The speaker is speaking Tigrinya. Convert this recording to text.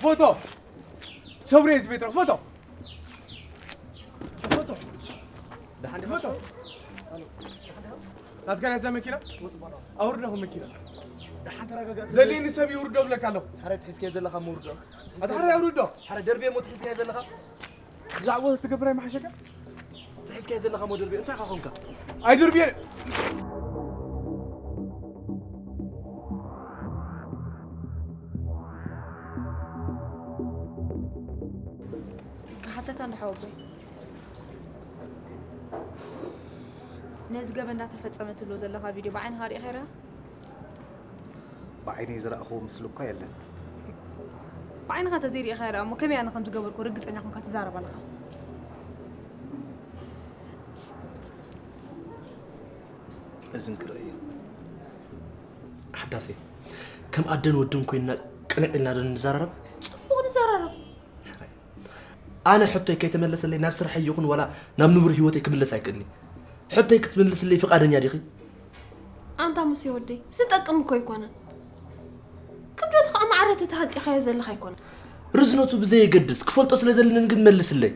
ፎቶ ሰብሬ ዝቤት ፎቶ ፎቶ ደሓን ዲኻ? ፎቶ ናትካ ናይዛ መኪና ኣውርዶ መኪና ደሓን ተረጋጋ። ዘሌኒ ሰብ ይውርዶ ብለካ ኣለኹ። ሓረ ትሒዝካዮ ዘለኻ ምውርዶ። ኣታ ሓረ ኣውርዶ። ሓረ ደርቤ ሞ ትሒዝካዮ ዘለኻ። ብዛዕባ ትገብር ኣይመሓሸካ። ትሒዝካዮ ዘለኻ ሞ ደርቤ እንታይ ኻ ኾንካ? ኣይድርቤ። ክሓተካ እንዶ ሓወቦይ፣ ነዚ ገበን እንዳተፈጸመ ትብሎ ዘለኻ ቪድዮ ብዓይንኻ ርኢኻ ኢኻ? ብዓይነይ ዝረኣኽዎ ምስሊ እኳ የለን። ብዓይንኻ እንተዘይርኢኻ ርኣ እሞ ከመይ ኣነ ከም ዝገበርኩ ርግጸኛ ኮንካ ትዛረብ ኣለኻ? እዝን ክርእዮ። ሓዳሰይ፣ ከም ኣደን ወድን ኮይንና ቅንዕ ኢልና ዶ ንዘራረብ? ጽቡቕ ንዘራረብ። ሕራይ። ኣነ ሕቶይ ከይተመለሰለይ ናብ ስርሐይ ይኹን ዋላ ናብ ንቡር ህይወተይ ክምለስ ኣይክእልኒ። ሕቶይ ክትምልስለይ ፍቓደኛ ዲኺ? ኣንታ ሙሴ ወደይ፣ ዝጠቅም እኮ ኣይኮነን። ክብደቱ ኸኣ ማዕረ እቲ ተሃንጢኻዮ ዘለኻ ኣይኮነን። ርዝነቱ ብዘየገድስ ክፈልጦ ስለ ዘለንን ግን መልስለይ።